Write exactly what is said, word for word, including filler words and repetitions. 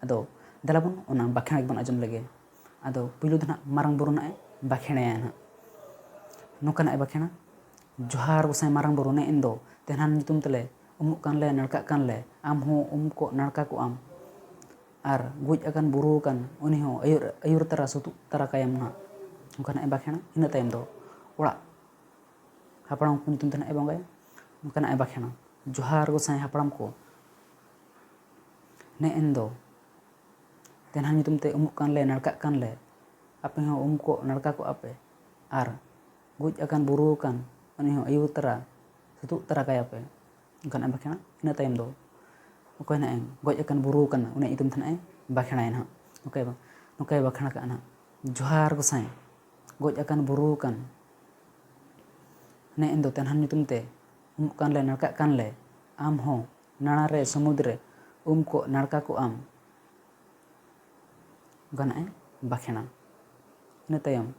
ᱟᱫᱚ ᱫᱮᱞᱟ ᱵᱚᱱ ᱚᱱᱟ ᱵᱟᱠᱷᱮᱬ ᱜᱮᱵᱚᱱ ᱟᱸᱡᱚᱢ ᱞᱮᱜᱮ᱾ ᱟᱫᱚ ᱯᱩᱭᱞᱩ ᱫᱚ ᱱᱟᱦᱟᱜ ᱢᱟᱨᱟᱝ ᱵᱩᱨᱩ ᱱᱟᱦᱟᱜ ᱮ ᱵᱟᱠᱷᱮᱬᱟᱭᱟ ᱱᱟᱦᱟᱜ᱾ ᱱᱚᱝᱠᱟ ᱱᱟᱦᱟᱜ ᱮ ᱵᱟᱠᱷᱮᱬᱟ, ᱡᱚᱦᱟᱨ ᱜᱚᱸᱥᱟᱭ ᱢᱟᱨᱟᱝ ᱵᱩᱨᱩ, ᱱᱮ ᱮᱱ ᱫᱚ ᱛᱮᱦᱟᱱ ᱧᱩᱛᱩᱢ ᱛᱮᱞᱮ ᱩᱢᱩᱜ ᱠᱟᱱ ᱞᱮ, ᱱᱟᱲᱠᱟᱜ ᱠᱟᱱ ᱞᱮ, ᱟᱢ ᱦᱚᱸ ᱩᱢ ᱠᱚᱜ ᱱᱟᱲᱠᱟ ᱠᱚᱜ ᱟᱢ᱾ ᱟᱨ ᱜᱚᱡ ᱟᱠᱟᱱ ᱵᱩᱨᱩ ᱟᱠᱟᱱ ᱩᱱᱤ ᱦᱚᱸ ᱟᱹᱭᱩᱨ, ᱟᱹᱭᱩᱨ ᱛᱟᱨᱟ ᱥᱩᱛᱩᱜ ᱛᱟᱨᱟ ᱠᱟᱭᱟᱢ ᱱᱟᱦᱟᱜ᱾ ᱱᱚᱝᱠᱟ ᱱᱟᱦᱟᱜ ᱮ ᱵᱟᱠᱷᱮᱬᱟ᱾ ᱤᱱᱟᱹ ᱛᱟᱭᱚᱢ ᱫᱚ ᱚᱲᱟᱜ ᱦᱟᱯᱲᱟᱢ ᱠᱚ ᱧᱩᱛᱩᱢ ᱛᱮ ᱱᱟᱦᱟᱜ ᱮ ᱵᱚᱸᱜᱟᱭᱟ᱾ ᱱᱚᱝᱠᱟ ᱱᱟᱦᱟᱜ ᱮ ᱵᱟᱠᱷᱮᱬᱟ, ᱡᱚᱦᱟᱨ ᱜᱚᱸᱥᱟᱭ ᱦᱟᱯᱲᱟᱢ ᱠᱚ, ᱱᱮ ᱮᱱ ᱫᱚ ᱛᱮᱦᱟᱱ ᱧᱩᱛᱩᱢ ᱛᱮ ᱩᱢᱩᱜ ᱠᱟᱱ ᱞᱮ, ᱱᱟᱲᱠᱟᱜ ᱠᱟᱱ ᱞᱮ, ᱟᱯᱮ ᱦᱚᱸ ᱩᱢ ᱠᱚᱜ ᱱᱟᱲᱠᱟ ᱠᱚᱜᱼᱟ ᱯᱮ᱾ ᱟᱨ ᱜᱚᱡ ᱟᱠᱟᱱ ᱵᱩᱨᱩ ᱟᱠᱟᱱ ᱩᱱᱤ ᱦᱚᱸ ᱟᱹᱭᱩᱨ ᱛᱟᱨᱟ ᱥᱩᱛᱩᱜ ᱛᱟᱨᱟ ᱠᱟᱭᱟ ᱯᱮ᱾ ᱚᱱᱠᱟᱱᱟᱜ ᱮ ᱵᱟᱠᱷᱮᱬᱟ᱾ ᱤᱱᱟᱹ ᱛᱟᱭᱚᱢ ᱫᱚ ᱚᱠᱚᱭ ᱱᱟᱦᱟᱜ ᱮ ᱜᱚᱡ ᱟᱠᱟᱱ ᱵᱩᱨᱩ ᱟᱠᱟᱱ ᱩᱱᱤᱭᱟᱜ ᱧᱩᱛᱩᱢ ᱛᱮ ᱱᱟᱦᱟᱜ ᱮ ᱵᱟᱠᱷᱮᱬᱟᱭᱟ ᱱᱟᱦᱟᱜ᱾ ᱱᱚᱝᱠᱟᱭ ᱵᱟ-, ᱱᱚᱝᱠᱟᱭ ᱵᱟᱠᱷᱮᱬᱟ ᱠᱟᱜᱼᱟ ᱱᱟᱦᱟᱜ, ᱡᱚᱦᱟᱨ ᱜᱚᱸᱥᱟᱭ, ᱜᱚᱡ ᱟᱠᱟᱱ ᱵᱩᱨᱩ ᱟᱠᱟᱱ ᱱᱮ ᱮᱱ ᱫᱚ ᱛᱮᱦᱟᱱ ᱧᱩᱛᱩᱢ ᱛᱮ ᱩᱢᱩᱜ ᱠᱟᱱ ᱞᱮ, ᱱᱟᱲᱠᱟᱜ ᱠᱟᱱ ᱞᱮ, ᱟᱢ ᱦᱚᱸ ᱱᱟᱲᱟ ᱨᱮ ᱥᱩᱢᱩᱫᱽ ᱨᱮ ᱩᱢ ᱠᱚᱜ ᱱᱟᱲᱠᱟ ᱠᱚᱜ ᱟᱢ᱾ ᱚᱱᱠᱟᱱᱟᱜ ᱮ ᱵᱟᱠᱷᱮᱬᱟ᱾ ᱤᱱᱟᱹ ᱛᱟᱭᱚᱢ